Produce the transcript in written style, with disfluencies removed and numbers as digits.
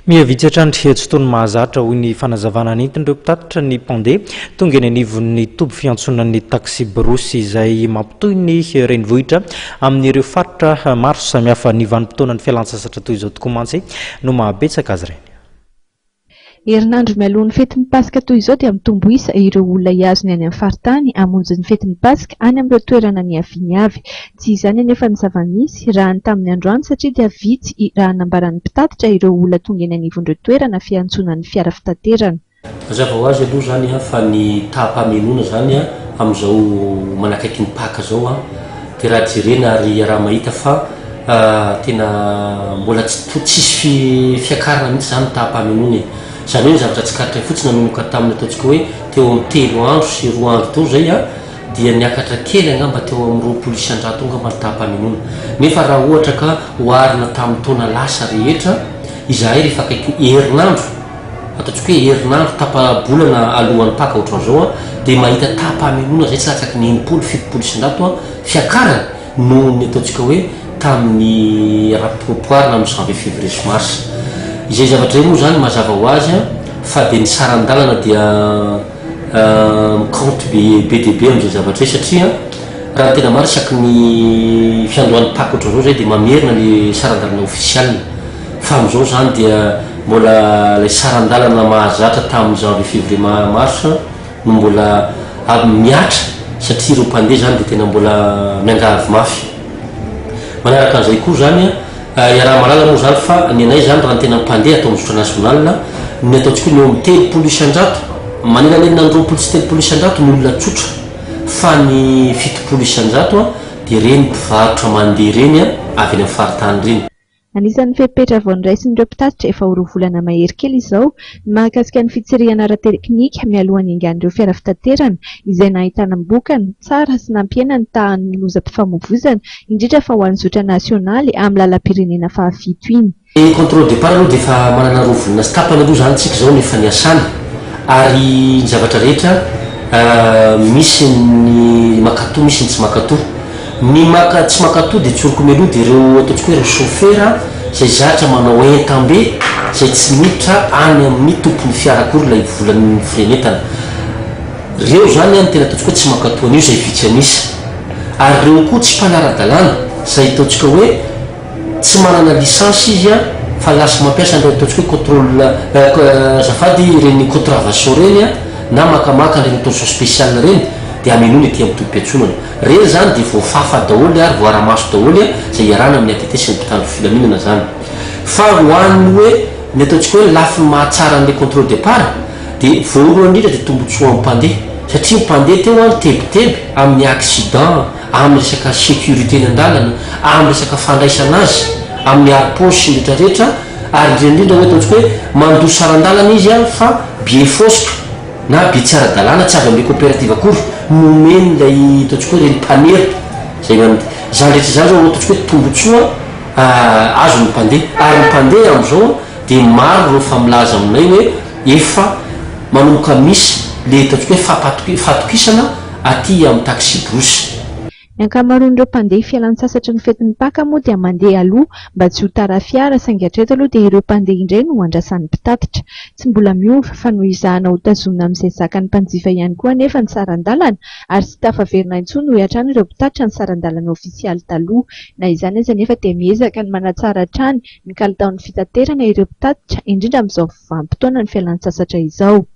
Miha vitsy hatrany tsy toy ny mahazatra, hoy ny fanazavana nentin'ireo mpitatitra ny mpandeha tonga eny anivon'ny toby fiantsonan'ny taksiborosy izay mampitohy ny renivohitra amin'ireo faritra maro samihafa. Ny vanim-potoanan'ny fialantsasatra toy izao tokoa mantsy no mahabetsaka azy ireny. Herinandro mialoha ny fetin'ny Paska toy izao dia mitombo isa ireo olona hihazo ny any amin'ny faritany hamonjy ny fetin'ny Paska any amin'ireo toerana niaviany avy. Tsy izany anefa ny zava-misy raha ny tamin'ny androany satria dia vitsy raha nambaran'ny mpitatitra ireo olona tonga eny anivon'ireo toerana fiantsonan'ny fiara fitaterana. Mazava ho azy aloha izany fa ny taham-pamenoana izany amin'izao manakaiky ny Paka izao dia raha jerena ary iaraha-mahita fa tena mbola tsy to tsisy fiakarana mihitsy izany ny taham-pamenoana e! Izany hoe ny zavatra tsikaritray fotsiny nanomboka tamin'ny ataontsika hoe teo amin'ny telo andro sy roa andro teo izay dia niakatra kely angamba teo amin'ny 20 isan-jato eo angamba ny taham-pamenoana. Nefa raha ohatra ka oharina tamin'ny taona lasa rehetra, izahay rehefa akaiky herinandro, ataontsika hoe herinandro, tapa-bolana alohan'ny Paka ohatran'izao dia mahita taham-pamenoana izay tsy latsaky ny 60, 70 isan-jato fiakarana noho ny ataontsika hoe tamin'ny raha oharina amin'ny janvier, février sy mars. Izay zavatra izay moa izany mazava ho azy fa dia ny saran-dalana dia mi-compte be be dia be amin'izay zavatra izay satria raha ny tena marina isaky ny fiandohan'ny Paka ohatran'izao izay dia mamerina ny saran-dalana ofisialy fa amin'izao izany dia mbola ilay saran-dalana mahazatra tamin'ny janvier, février, mars no mbola avy mihatra satria ireo mpandeha izany dia tena mbola miangavy mafy. Manaraka an'izay koa izany, iaraha-mahalala moa izany fa ny anay izany raha ny tena mpandeha atao amin'ny zotra nasionaly, ny ataontsika hoe ny eo amin'ny 30 isan-jato, manelanelana ny 20 sy 30 isan-jato ny olona tsotra fa ny 70 isan-jato dia ireny mpivarotra mandeha ireny avy eny amin'ny faritany ireny. Anisan'ny fepetra vao noraisin'ireo mpitatitra efa ho roa volana mahery kely izao ny mahakasika ny fitsirihana ara-teknika mialohan'ny hiaingan'ireo fiara fitaterana izay nahitana bokany tsara sy nampihena ny tahan'ny lozam-pifamoivoizana, indrindra fa ho an'ny zotra nasionaly amin'ny lalam-pirenena fahafito iny. Ny contrôle départ aloha dia efa manana roa volana sy tapany aloha izany tsika izao no efa niasana ary ny zavatra rehetra misy ny mankato misy ny tsy mankato. Ny maka tsy mankatò dia tsoriko mialoha dia ireo ataontsika hoe ireo chauffeur izay zatra manao entam-be izay tsy miditra any amin'ny tompon'ny fiara akory ilay volan'ny frais-n'entana. Ireo izany no tena ataontsika hoe tsy mankatò an'io izay vitsy an'isa. Ary ireo koa tsy mpanara-dalàna izay ataontsika hoe tsy manana licence izy fa lasa mampiasa an'ireny ataontsika hoe contrôle azafady ireny contravention ireny na makamaka an'ireny autorisation spéciale ireny dia hamenoana ety amin'ny tobim-piantsonana. Reny izany dia voafafa daholo ary voara-maso daholo izay iarahana amin'ny ATT sy ny mpitandro filaminana izany. Fa ho an'ny hoe ny ataontsika hoe lafiny mahatsara an'ilay contrôle départ dia voalohany indrindra dia tombotsoa amin'ny mpandeha satria ny mpandeha teo an nitebiteby amin'ny accident, amin'ny resaka sécurité eny an-dalana, amin'ny resaka fandraisana azy, amin'ny harom-paosy sy ny rehetra rehetra ary indrindra indrindra hoe ataontsika hoe mandoa saran-dalana izy an fa billet fositra. na be tsy ara-dalàna tsy avy amin'ilay coopérative akory no omen'ilay ataontsika hoe ireny mpanera izay man- izany rehetra izany zao ataontsika hoe tombotsoa azon'ny mpandeha ary ny mpandeha amin'izao dia maro ireo efa milaza aminay hoe efa manomboka misy le ataontsika hoe fampatoki- fahatokisana aty amin'ny taxi-brousse. Ny ankamaroan'ireo mpandeha fialan-tsasatry ny fetin'ny Paka moa dia mandeha aloha mba tsy ho tara fiara saingy hatreto aloha dia ireo mpandeha indray no andrasan'ny mpitatitra. Tsy mbola miova fa noezahana hotazomina amin'izay zakan'ny mpanjifa ihany koa anefa ny saran-dalana ary tsy tafaverina intsony hoy hatrany ireo mpitatitra ny saran-dalana ofisialy taloha. Na izany aza anefa dia miezaka ny manatsara hatrany ny kalitaon'ny fitaterana ireo mpitatitra indrindra amin'izao vanim-potoanan'ny fialan-tsasatra izao.